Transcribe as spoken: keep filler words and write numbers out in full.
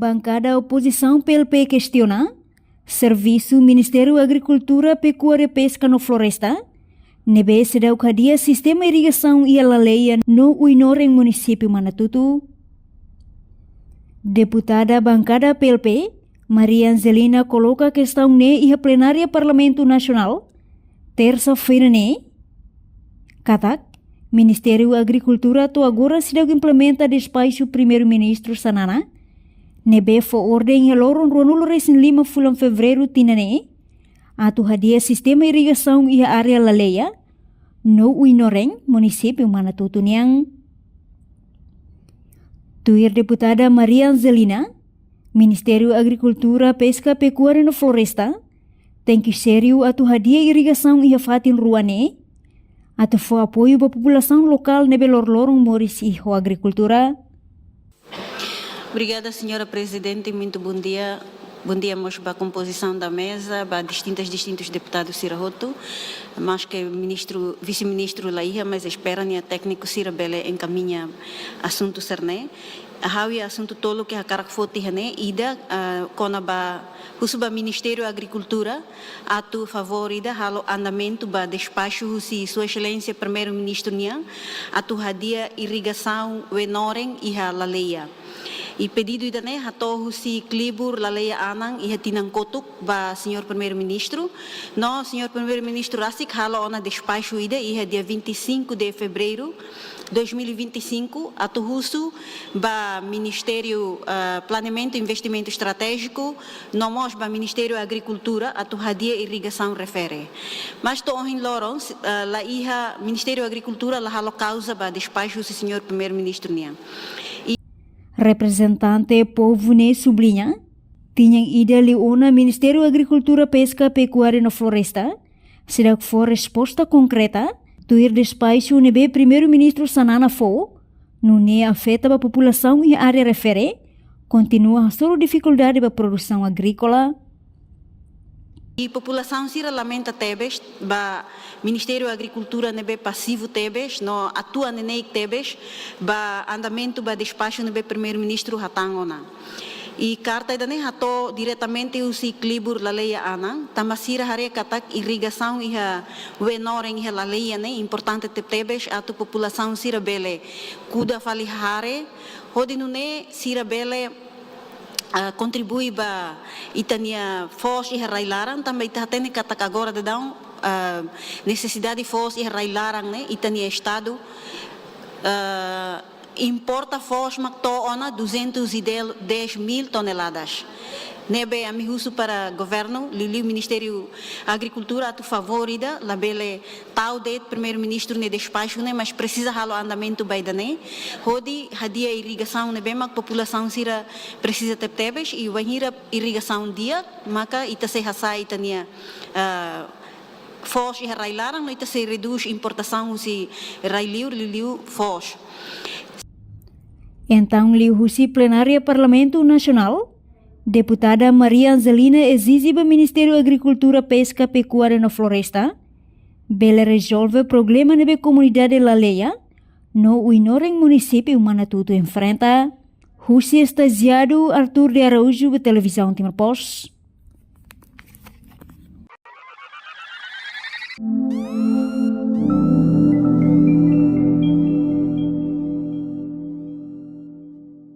Bankada opozisaun P L P kestiona servisu Ministériu Agrikultura, Pekuária, Peska no Floresta ne'ebé seidauk hadi'a sistema irrigasaun iha Laleia no Uinoren, munisípiu Manatutu. Deputada bankada P L P, Maria Angelina, koloka kestaun ne'e iha plenária Parlamentu Nasionál, tersa-feira ne'e, katak Ministériu Agrikultura to'o agora seidauk implementa despaxu Primeiru-Ministru Xanana ne'ebé fó orden iha loron ruanulu-resin-lima fulan Fevereiru tinan ne'e, atu hadi'a sistema irrigasaun iha área Laleia no Uinoren, munisípiu Manatutu nian. Tuir deputada Maria Angelina, Ministériu Agrikultura, Peska, Pekuária no Floresta tenke sériu atu hadi'a irrigasaun iha fatin rua ne'e, atu fó apoiu ba populasaun lokál ne'ebé loroloron moris iha agrikultura. Obrigada, senhora Presidente. Muito bom dia. Bom dia mós ba kompozisaun da meza, ba distintas, distintus deputadus sira hotu. Maske ministru, vise-ministru la iha, mas espera nia tékniku sira bele enkamiña asuntu sira-ne'e. Ha'u iha asuntu tolu ke hakarak foti iha ne'e, ida, ah, kona-ba husu ba Ministériu Agrikultura atu favór ida halo andamentu ba despaxu husi Sua Exelénsia Primeiru-Ministru nian atu hadi'a irrigasaun Uinoren iha Laleia. I pedidu ida-ne'e hato'o husi Klibur Laleia Anan iha tinan kotuk ba Señór Primeiru-Ministru. No Señór Primeiru-Ministru rasik halo ona despaxu ida iha dia vinte e cinco de fevereiro dois mil e vinte e cinco, atu husu ba Ministériu, ah, Planeamentu e Investimentu Estratéjiku, no mós ba Ministériu Agrikultura atu hadi'a irrigasaun refere. Mas to'o ohin loron, s-, ah, la iha, Ministériu Agrikultura la halo kauza ba despaxu husi Señór Primeiru-Ministru nian. I reprezentante povu ne'e subliña, tinan ida liu ona Ministériu Agrikultura, Peska, Pekuária no Floresta seidauk fó resposta konkreta tuir despaxu ne'ebé Primeiru-Ministru Xanana fó, nune'e afeta ba populasaun iha área refere, kontinua hasoru difikuldade ba produsaun agríkola. I populasaun sira lamenta tebes ba Ministériu Agrikultura ne'ebé pasivu tebes, no atua neineik tebes ba andamentu ba despaxu ne'ebé Primeiru-Ministru hatán ona. I karta ida-ne'e hato'o diretamente husi Klibur Laleia Anan, tanba sira haree katak irrigasaun iha Uinoren iha Laleia ne'e importante tebetebes atu populasaun sira bele kuda fali hare, hodi nune'e sira bele, ah, kontribui ba ita-nia foos iha rai-laran, tanba ita hatene katak agora daudaun, ah, nesesidade foos iha rai-laran ne'e, ita-nia Estadu, ah, importa foos mak to'o ona duzentos e dez mil toneladas. Ne'ebé ami husu para governu, liuliu Ministériu Agrikultura atu favór ida, labele tau de'it Primeiru-Ministru nia despaxu ne'e, mas presiza halo andamentu ba ida-ne'e, hodi hadi'a irrigasaun ne'ebé mak populasaun sira presiza tebetebes, i wainhira irrigasaun di'ak, maka ita sei hasa'e ita-nia, ah, foos iha rai-laran, no ita sei redús importasaun husi rai-liur, liuliu foos. Entaun, liuhusi plenária Parlamentu Nasionál, deputada Maria Angelina ezije ba Ministériu Agrikultura, Peska, Pekuária no Floresta bele rezolve problema ne'ebé komunidade Laleia no Uinoren, munisípiu Manatutu enfrenta. Husi estajiadu Arthur de Araújo ba Televizaun Timor Post.